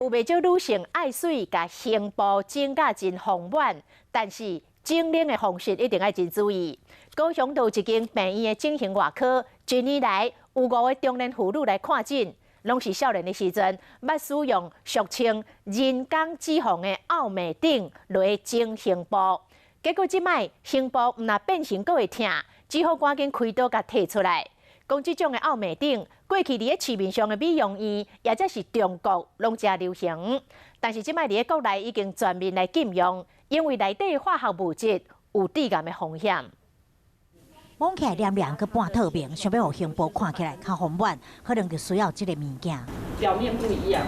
有袂少女性愛媠，共胸部整甲真豐滿，但是整容的方式一定愛真注意。高雄有一間病院的整形外科，一年來有五個中年婦女來看診，攏是少年的時陣，捌使用俗稱人工脂肪的奧美定來整胸部，結果這擺胸部毋但變形閣會疼，只好趕緊開刀共提出來。講這種的奧美定，過去佇咧市面上的美容院，抑者是中國攏誠流行，但是這擺佇咧國內已經全面來禁用，因為內底化學物質有致癌的風險。摸起來黏黏閣半透明，想欲予胸部看起來較豐滿，可能就需要這个物件。表面不一樣。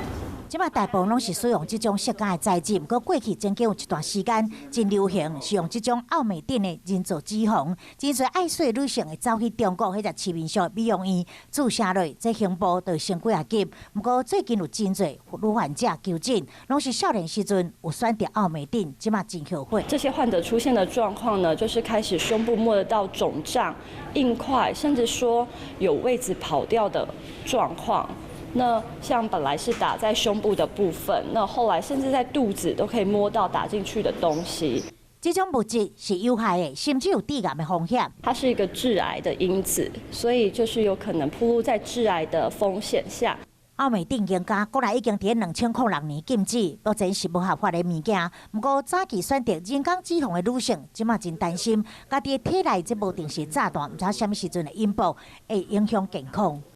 這擺大部分攏是使用這種塑膠的材質，毋過過去曾經有一段時間真流行，是用這種奧美定的人造脂肪。真濟愛媠女性會走去中國彼個市面上的美容院注射落，這胸部就會升幾仔級。毋過最近有真濟女患者求診，攏是少年時陣有選擇奧美定，這擺真後悔。這些患者出現的狀況呢，就是開始胸部摸得到腫脹、硬塊，甚至說有位置跑掉的狀況。那像本來是打在胸部的部分，那後來甚至在肚子都可以摸到打進去的東西。這種物質是有害的，甚至有致癌的風險。它是一個致癌的因子，所以就是有可能暴露在致癌的風險下。奧美定專家國內已經佇2006年禁止，目前是無合法的物件。毋過早期選擇人工脂肪的女性，這馬真擔心，家己的體內這無定時炸彈，毋知啥物時陣會引爆，會影響健康。